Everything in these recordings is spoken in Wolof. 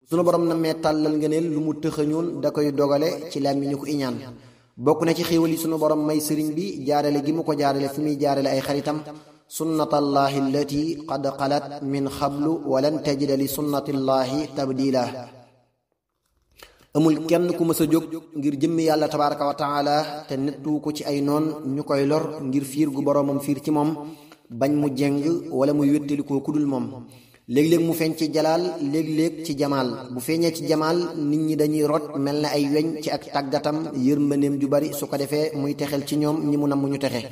sunu borom na mee tàllal ngëneel lu mu tëxañoon da koy dogale ci làmmiñu ko iñaan. bokk na ci xéewal yi sunu borom may sëriñ bi jaarale gi mu ko jaarale fi muy jaarale ay xaritam sunnatallahi allati qad xalat min xablu walan tajida li sunnatillahi tabdila. amul kenn ku mës a jóg ngir jëmmi yàlla tabaraka wa taala te nettu ko ci ay noon ñu koy lor ngir fiir gu boroomam fiir ci moom bañ mu jeng wala muy wéttalikoo kudul moom. léeg-léeg mu feeñ ci jalaal léeg-léeg ci jamaal. bu feeñee ci jamaal nit ñi dañuy rot mel na ay weñ ci ak tàggatam yërmandeem ju bari su ko defee muy texel ci ñoom ñi mu namm ñu texe.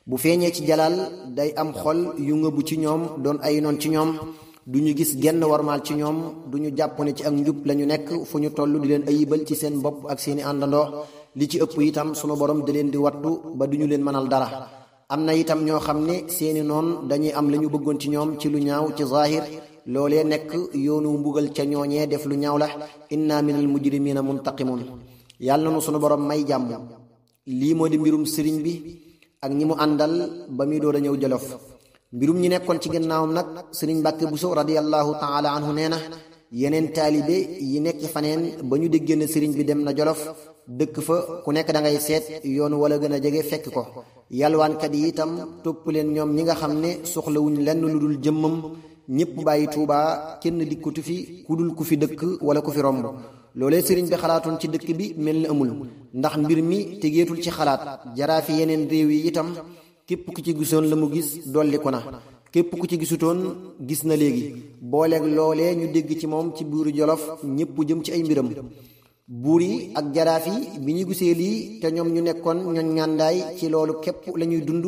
bu feeñee ci jalaal day am xol yu ngëbu ci ñoom doon ay noon ci ñoom duñu gis genn warmaal ci ñoom duñu jàpp ne ci ak njub lañu nekk fu ñu toll di leen ayibal ci seen bopp ak seeni àndandoo. li ci ëpp itam sunu borom da leen di wattu ba duñu leen mënal dara. am na itam ñoo xam ne seeni noon dañuy am la ñu bëggoon ci ñoom ci lu ñaaw ci zaahir loolee nekk yoonu mbugal ca ñooñee def lu ñaaw la. inna minal mujrimina muntaqimun. yàlla na sunu borom may jàmm. lii moo di mbirum sëriñ bi ak ñi mu àndal ba muy door a ñëw Jolof. mbirum ñi nekkoon ci gannaawam nag sëriñ Mbàkke Buso radiyallahu taala anhu nee na yeneen taalibe yi nekk faneen ba ñu déggee ne sëriñ bi dem na Jolof dëkk fa ku nekk da ngay seet yoon wala gën a jege fekk ko. yalwaankat yi itam topp leen ñoom ñi nga xam ne soxlawuñ lenn lu dul jëmmam ñépp bàyyi Tuubaa kenn dikkatu fi ku dul ku fi dëkk wala ku fi romb. loolee sëriñ bi xalaatoon ci dëkk bi mel ni amul ndax mbir mi tegeetul ci xalaat. jaraafi yeneen réew yi itam képp ku ci gisoon la mu gis dolliku na képp ku ci gisutoon gis na léegi. booleeg loolee ñu dégg ci moom ci buuru Jolof ñépp jëm ci ay mbiram. buur yi ak jaraaf yi bi ñu gisee lii te ñoom ñu nekkoon ñoñ ngàndaay ci loolu képp la ñuy dund.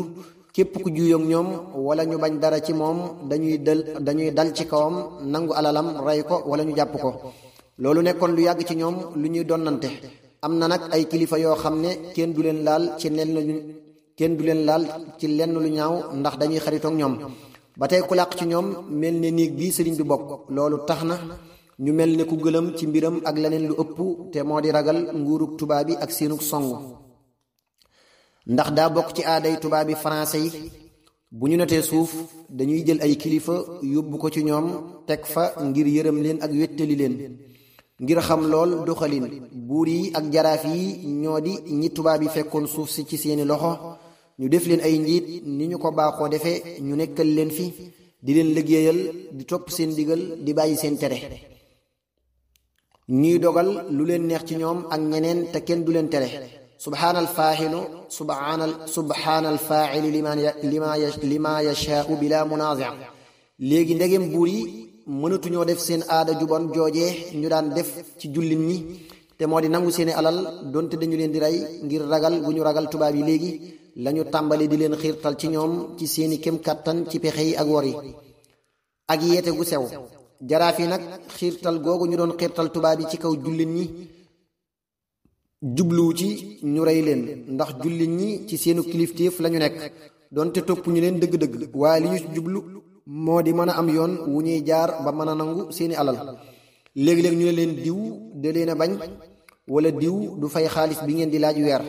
képp ku juyoog ñoom wala ñu bañ dara ci moom dañuy dal ci kawam nangu alalam rey ko wala ñu jàpp ko. loolu nekkoon lu yàgg ci ñoom lu ñuy donnante. am na nag ay kilifa yoo xam ne kenn du leen laal ci lenn lu ñaaw ndax dañuy xaritoog ñoom. ba tey ku làq ci ñoom mel ne néeg bii sëriñ bi bokk. loolu tax na ñu mel ne ku gëlëm ci mbiram ak leneen lu ëpp te moo di ragal nguurug tubaab bi ak seenug songu. ndax daa bokk ci aaday tubaab bi français yi bu ñu notee suuf dañuy jël ay kilifa yóbbu ko ci ñoom teg fa ngir yërëm leen ak wéttali leen. ngir xam lool doxalin buur yi ak jaraaf yi ñoo di ñi tubaab yi fekkoon suuf si ci seeni loxo ñu def leen ay njiit ni ñu ko baaxoo defee ñu nekkal leen fi di leen liggéeyal di topp seen digal di bàyyi seen tere. ñuy dogal lu leen neex ci ñoom ak ñeneen te kenn du leen tere. subhaanal faa'ili lima yashaa'u bila munaazi'. léegi ndegem buur yi mënatuñoo def seen aada ju bon joojee ñu daan def ci jullit ñi te moo di nangu seeni alal donte dañu leen di rey ngir ragal gu ñu ragal tubaab yi. léegi lañu tàmbali di leen xiirtal ci ñoom ci seeni kem kàttan ci pexe yi ak wor yi ak yeete gu sew. jaraaf yi nag xiirtal googu ñu doon xiirtal tubaab yi ci kaw jullit ñi jubluwu ci ñu rey leen ndax jullit ñi ci seenu kilifteef lañu nekk donte topp ñu leen dëgg-dëgg waaye li ñu ci jublu moo di mën a am yoon wu ñuy jaar ba mën a nangu seeni alal. léegi-léeg ñu ne leen diw da leen a bañ wala diw du fay xaalis bi ngeen di laaj weer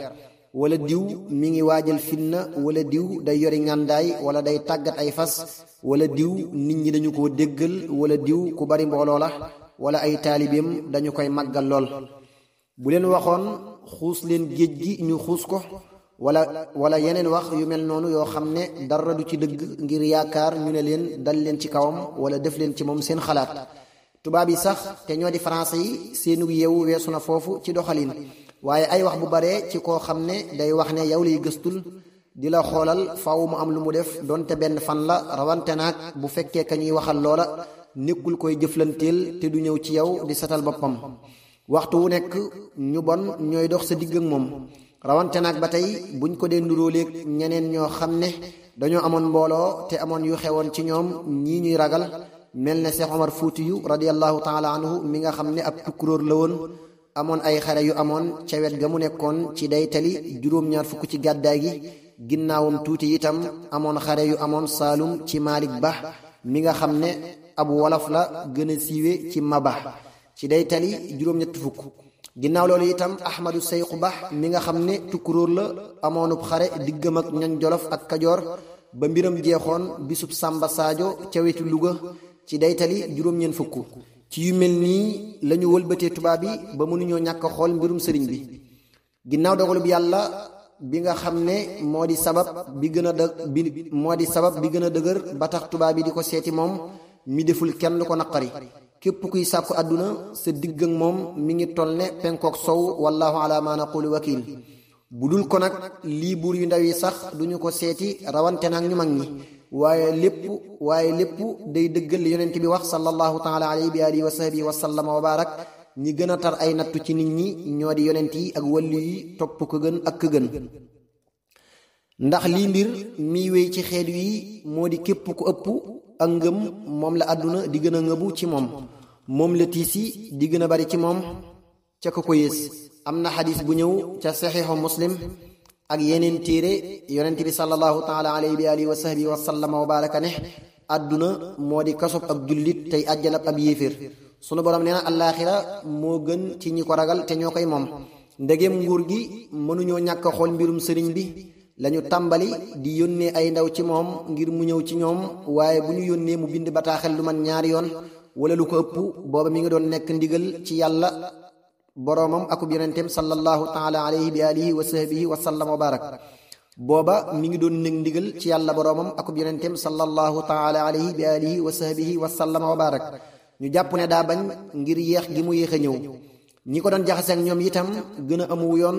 wala diw mi ngi waajal fitna wala diw day yori ngàndaay wala day tàggat ay fas wala diw nit ñi dañu ko déggal wala diw ku bari mbooloo la wala ay taalibeem dañu koy màggal lool. bu leen waxoon xuus leen géej gi ñu xuus ko wala yeneen wax yu mel noonu yoo xam ne dara du ci dëgg ngir yaakaar ñu ne leen dal leen ci kawam wala def leen ci moom seen xalaat. tubaab yi sax te ñoo di français yi seenu yeewu weesu na foofu ci doxalin waaye ay wax bu baree ci koo xam ne day wax ne yow lay gëstul di la xoolal faaw mu am lu mu def donte benn fan la rawante naag bu fekkee ka ñuy waxal loola nekkul koy jëflanteel te du ñëw ci yow di satal boppam. waxtu wu nekk ñu bon ñooy dox sa digg ak moom rawante naag ba tey buñ ko dee nuróoleeg ñeneen ñoo xam ne dañoo amoon mbooloo te amoon yu xewoon ci ñoom ñii ñuy ragal mel ne Cheikh Omar Fuutiyu radiyallahu taala anhu mi nga xam ne ab tukkuróor la woon amoon ay xare yu amoon ca wet ga mu nekkoon ci Daytali juróom-ñaar fukk ci gàddaay gi. ginnaawam tuuti itam amoon xare yu amoon Saalum ci Malik Ba mi nga xam ne ab wolof la gën a siiwe ci Maba ci Daytali juróom-ñetti fukk. ginnaaw loolu itam Ahmadu Seyxu Ba mi nga xam ne tukkuróor la amoonub xare diggam ak ñoñ Jolof ak Kajoor ba mbiram jeexoon bisub Samba Sadio ca wetu Louga ci Daytali juróom-ñeent fukk. ci yu mel nii lañu wëlbatee tubaab yi ba mënuñoo ñàkk xool mbirum sëriñ bi ginnaaw dogalub yàlla bi nga xam ne moo di sabab bi gën a dëgër ba tax tubaab yi di ko seeti moom mi deful kenn lu ko naqari képp kuy sàkku àdduna sa digg ak moom mi ngi toll ne penkook sow wallahu ala ma naqulu wakil bu dul ko nag lii buur yu ndaw yi sax duñu ko seeti rawante nag ñu mag ñi waaye lépp day dëggal li yonent bi wax sallallahu taala alayhi bi alihi wa sahbihi wa sallama wa barak ñi gën a tar ay nattu ci nit ñi ñoo di yonent yi ak wàllu yi topp ko gën ak ka gën ndax lii mbir miy wéy ci xeet yi moo di képp ku ëpp ak ngëm moom la àdduna di gën a ngëbu ci moom la tiisi di gën a bari ci moom ca ko yées am na xadis bu ñëw ca saxiixu muslim ak yeneen téere yonent bi sallallahu taala alayhi bi alihi wa sahbihi wa sallama wa baraka ne àdduna moo di kasob ab jullit tey àjjanab ab yéeféer sunu borom nee na allaaxira moo gën ci ñi ko ragal te ñoo koy moom ndegem nguur gi mënuñoo ñàkk xool mbirum sëriñ bi lañu tàmbali di yónnee ay ndaw ci moom ngir mu ñëw ci ñoom waaye bu ñu yónnee mu bind bataaxel lu man ñaari yoon wala lu ko ëpp booba mi ngi doon nekk ndigal ci yàlla boroomam akub yonenteem sallallahu taala alayhi bi alihi wa sahbihi wa sallam wa barak booba mi ngi doon nekk ndigal ci yàlla boroomam akub yonenteem sallallahu taala alayhi bi alihi wa sahbihi wa sallam wa barak ñu jàpp ne daa bañ ngir yéex gi mu yéex a ñëw ñi ko doon jaxase ak ñoom itam gën a amuw yoon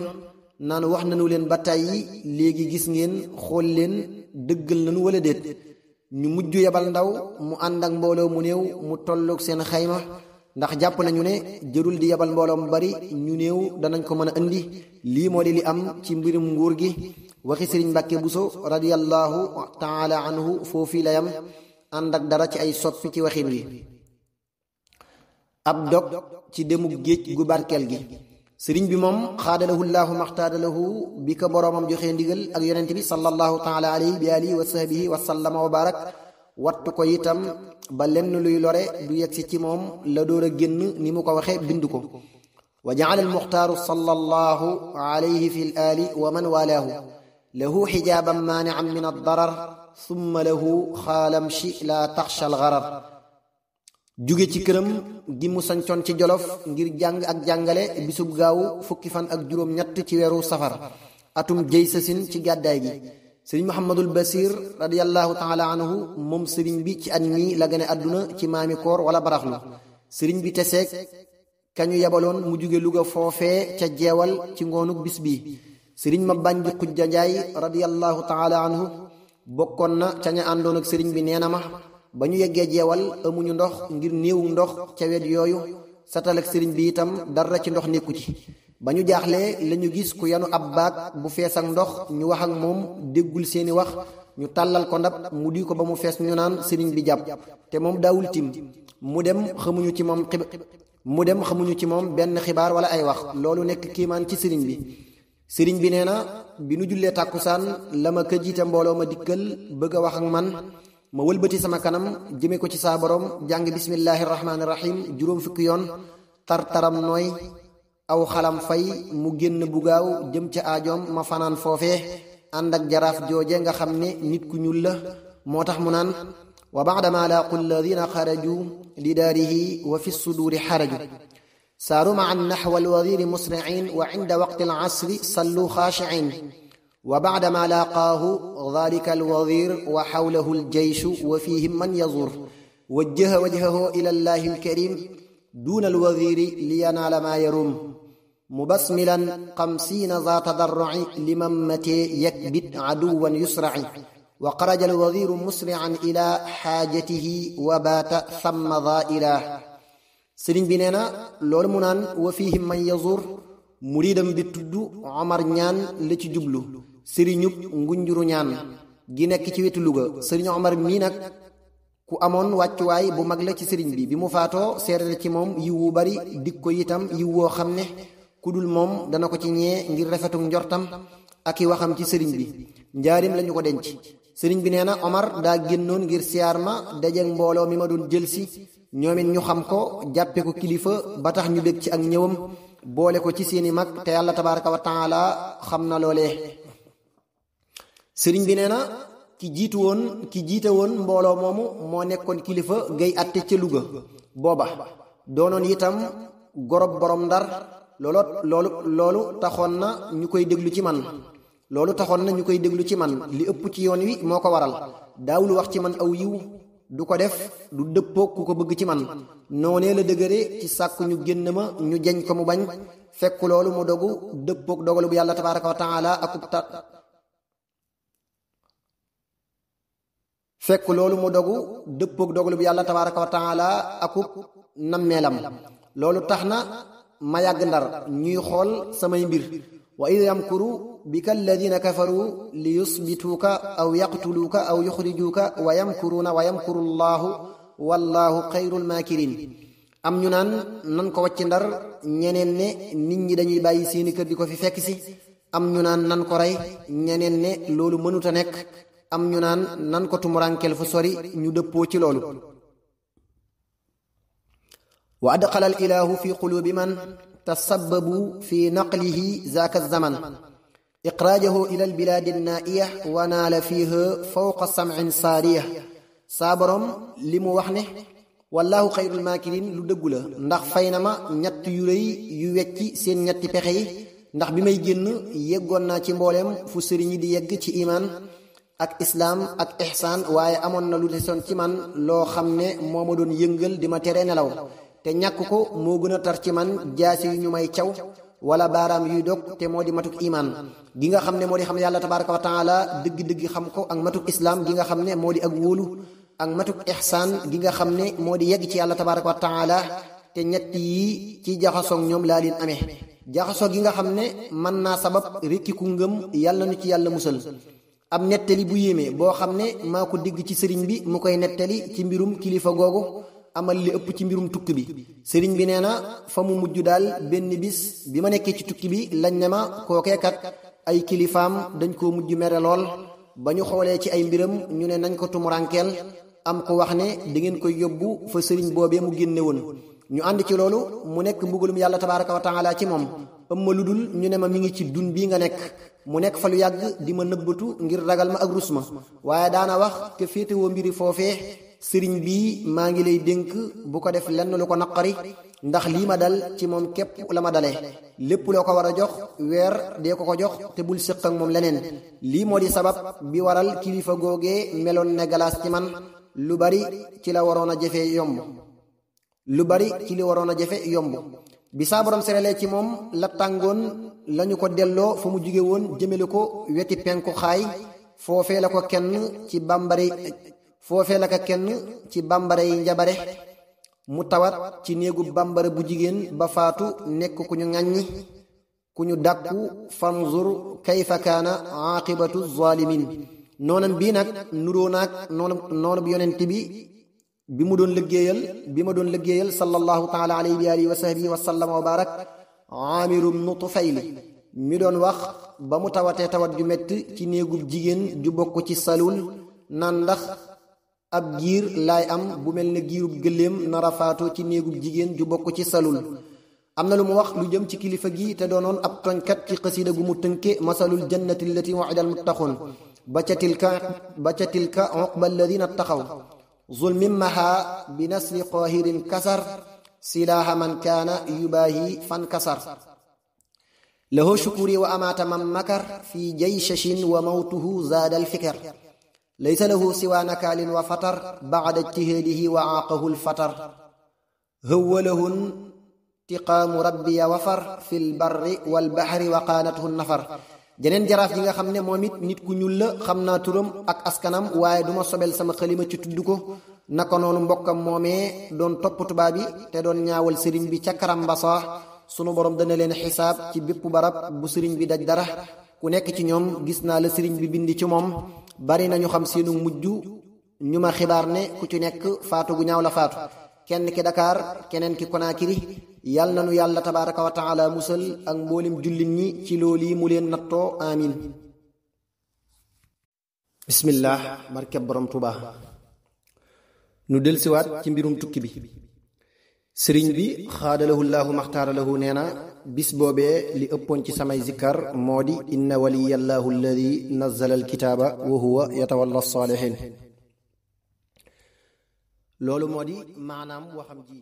naan wax nañu leen ba tàyyi léegi gis ngeen xool leen dëggal nañu wala déet ñu mujj yebal ndaw mu ànd ak mbooloo mu néew mu tolloog seen xayma ndax jàpp nañu ne jërul di yebal mbooloo mu bari ñu néew danañ ko mën a indi lii moo di li am ci mbirum nguur gi waxi sëriñ Mbàkke Buso radiyallahu taala anhu foofi layam ànd ak dara ci ay soppi ci waxin wi ab dog ci demub géej gu barkeel gi sëriñ bi moom xaadalahu llaahu maxtaadalahu bi ko boroomam joxee ndigal ak yonent bi sallallahu taala alayhi bi alihi wa sahbihi wa sallama wa barak wattu ko itam ba lenn luy lore du yegsi ci moom la door a génn ni mu ko waxee bind ko wa jaala almuxtaaru sallallahu alayhi fi l ali wa man walaahu lahu xijaaban maanian min addarar summa lahu xaalamshi la taxsha algarar jóge ci këram gi mu sancoon ci jolof ngir jàng ak jàngale bisub gaaw fukki fan ak juróom-ñett ci weeru safar atum jëy sasin ci gàddaay gi sëriñ Muhammadul Basir radiyallahu taala anhu moom sëriñ bi ci at mi la gane àdduna ci maami koor wala baraxlu sëriñ bi teseeg kañu yebaloon mu jóge Luga foofee ca jeewal ci ngoonuk bis bi sëriñ ma bànj xujja njaay radiyallahu taala anhu bokkoon na ca ña àndoon ak sëriñ bi nee na ma ba ñu yeggee jeewal amuñu ndox ngir néewu ndox ca wet yooyu satal ak sëriñ bi itam dara ci ndox nekku ci ba ñu jaaxlee lañu gis ku yanu ab baag bu fees ak ndox ñu wax ak moom déggul seeni wax ñu tàllal ko ndab mu di ko ba mu fees ñu naan sëriñ bi jàpp te moom daawul tim mu dem xamuñu ci moom benn xibaar wala ay wax loolu nekk kiimaan ci sëriñ bi nee na bi nu jullee tàkkusaan la ma ka jiite mbooloo ma dikkal bëgg a wax ak man ma wëlbati sama kanam jëme ko ci saa borom jàng bismillahi rahmaani rahim juróom fukki yoon tartaram nooy aw xalam fay mu génn bu gaaw jëm ca aajoom ma fanaan foofee ànd ak jaraaf jooje nga xam ne nit ku ñuul la moo tax mu naan wa baadama laaqu alladina xaraju li daarihi wa fi suduuri xaraju saaru maa naxwa alwadiri musriin wa inda waqti alasri sallu xaashiin wa baadama laaqaahu dalika alwadir wa xawlahu aljeysu wa fihim man yazur wajjaha wajhahu ila allahi alkarim duna alwadiri liyanaala maa yarum mubasmilan xamsiina za tadarruci liman matee yakbit aduwan yusraci wa xaraja alwadiru musrican ila xaajatihi wa baata thamma zaa'ila sëriñ bi nee na loolu mu naan wa fihim man yazur muridam bi tudd Omar ñaan la ci jublu sëriñub ngunjuru ñaan gi nekk ci wetu Luga sëriñ Omar mii nag ku amoon wàccuwaay bu mag la ci sëriñ bi mu faatoo seerale ci moom yiw wu bari dik ko itam yiw woo xam ne ku dul moom dana ko ci ñee ngir rafetuk njortam ak i waxam ci sëriñ bi njaarim lañu ko denc sëriñ bi nee na Omar daa génnoon ngir siyaar ma dajeek mbooloo mi ma doon jëlsi ñoomit ñu xam ko jàppe ko kilifa ba tax ñu bég ci ak ñëwam boole ko ci seeni mag te yàlla tabaraka wa taala xam na loolee sëriñ bi nee na ki jiite woon mbooloo moomu moo nekkoon kilifa gay atte ca Luga booba doonoon itam gorob borom Ndar loolu taxoon na ñu koy déglu ci man li ëpp ci yoon wi moo ko waral daawul wax ci man aw yiw du ko def du dëppoog ku ko bëgg ci man noonee la dëgëre ci sàkk ñu génn ma ñu jeñ ko mu bañ fekk loolu mu dogu dëppoog dogalu bu yàlla tabaraka wa taala akub nammeelam loolu tax na ma yàgg Ndar ñuy xool samay mbir wa id yamkuru bika alladina kafaru li yusbituuka aw yaqtuluuka aw yuxrijuuka wa yamkuruuna wa yamkuru llahu wallahu xayrul maakirin am ñu naan nan ko wàcc Ndar ñeneen ne nit ñi dañuy bàyyi seeni kër di ko fi fekk si am ñu naan nan ko rey ñeneen ne loolu mënuta nekk am ñu naan nan ko tumurankel fu sori ñu dëppoo ci loolu wa adxala al ilahu fi qulubi man tasabbabu fi naqlihi zaaka zaman iqraajahu ila al bilaadi naiya wa naala fiha fawqa sam'in saariya saa borom li mu wax ne wallahu xayrul maakirin lu dëggu la ndax fay na ma ñett yu rëy yu wecci seen ñetti pexe yi ndax bi may génn yeggoon naa ci mbooleem fu sëriñ yi di yegg ci imaan ak islaam ak ihsaan waaye amoon na lu desoon ci man loo xam ne moo ma doon yëngal di ma tere nelaw te ñàkk ko moo gën a tar ci man jaasi yu ñu may caw wala baaraam yuy dog te moo di matuk imaan gi nga xam ne moo di xam yàlla tabaraka wa taala dëgg-dëgg xam ko ak matuk islaam gi nga xam ne moo di ak wóolu ak matuk ihsaan gi nga xam ne moo di yegg ci yàlla tabaraka wa taala te ñett yi ci jaxasoog ñoom laa leen amee jaxasoo gi nga xam ne mën naa sabab rekkiku ngëm yàlla nu ci yàlla musal ab nettali bu yéeme boo xam ne maa ko dégg ci sëriñ bi mu koy nettali ci mbirum kilifa googu amal li ëpp ci mbirum tukki bi sëriñ bi nee na fa mu mujj daal benn bis bi ma nekkee ci tukki bi lañ ne ma kookeekat ay kilifaam dañ koo mujj mere lool ba ñu xoolee ci ay mbiram ñu ne nañ ko tumurankeel am ko wax ne da ngeen koy yóbbu fa sëriñ boobee mu génne woon ñu ànd ci loolu mu nekk mbugalum yàlla tabaraka wa taala ci moom ëmma lu dul ñu ne ma mi ngi ci dun bii nga nekk mu nekk fa lu yàgg di ma nëbbatu ngir ragal ma ak rus ma waaye daana wax ke féetewoo mbiri foofee sëriñ bii maa ngi lay dénk bu ko def lenn lu ko naqari ndax lii ma dal ci moom képp la ma dalee lépp loo ko war a jox weer dee ko jox te bul séq ak moom leneen lii moo di sabab bi waral kilifa googee meloon ne galaas ci man lu bari ci li waroon a jafe yomb bi saa borom serelee ci moom la tàngoon lañu ko delloo fa mu jóge woon jëmale ko weti penku xaay foofee la ko kenn ci bambare yi njabare mu tawat ci néegu bambara bu jigéen ba faatu nekk ku ñu ŋàññi ku ñu dàkku fanzur kayfa kaana aqibatu zalimin noonam bii nag nuroo naag noonu bi yonent bi ma doon liggéeyal sallallahu taala alayhi wa alihi wa sahbihi wa sallam wa barak Aamiru bnu Tufayl mi doon wax ba mu tawatee tawat ju metti ci néegub jigéen ju bokk ci Salul naan ndax ab giir laay am bu mel ne giirub gëléem nara faatoo ci néegub jigéen ju bokk ci Salul am na lu mu wax lu jëm ci kilifa gi te doonoon ab toñkat ci xasida gu mu tënke masalul jannati allati wa'ida al muttaqun ba ca tilka uqba alladina taqaw zulmin maha bi nasri qahirin kasar silaaha man kaana yubaahi fan kasar lahu shukuri wa amaata man makar fi jayshin wa mawtuhu zaada alfikar laysa lahu siwa nakaalin wa fatar ba'da ijtihaadihi wa aaqahu alfatar huwa lahu intiqaamu rabbiya wafar fi lbarri walbahri wa qaanathu nafar jeneen jaraaf ji nga xam ne moom it nit ku ñuul la xam naa turam ak askanam waaye duma sobel sama xalima ci tudd ko naka noonu mbokkam moomee doon topp tubaab yi te doon ñaawal sëriñ bi ca Karambasa sunu borom dana leen xisaab ci bépp barab bu sëriñ bi daj dara ku nekk ci ñoom gis naa la sëriñ bi bindi ci moom bari nañu xam seenu mujj ñu ma xibaar ne ku ci nekk faatu gu ñaaw la faatu kenn ki Dakar keneen ki Konaakiri yal na nu yàlla tabaraka wa taala musal ak mboolim jullit ñi ci loolu yi mu leen nattoo amin bismillah barkeb borom Tuuba nu delsiwaat ci mbirum tukki bi sëriñ bi xaadalahu llaahu maxtaaralahu nee na bis boobee li ëppoon ci samay zikkar moo di inna waliyallahu alladi nazala alkitaaba wa huwa yatawalla saalihin loolu moo di maanaam waxam ji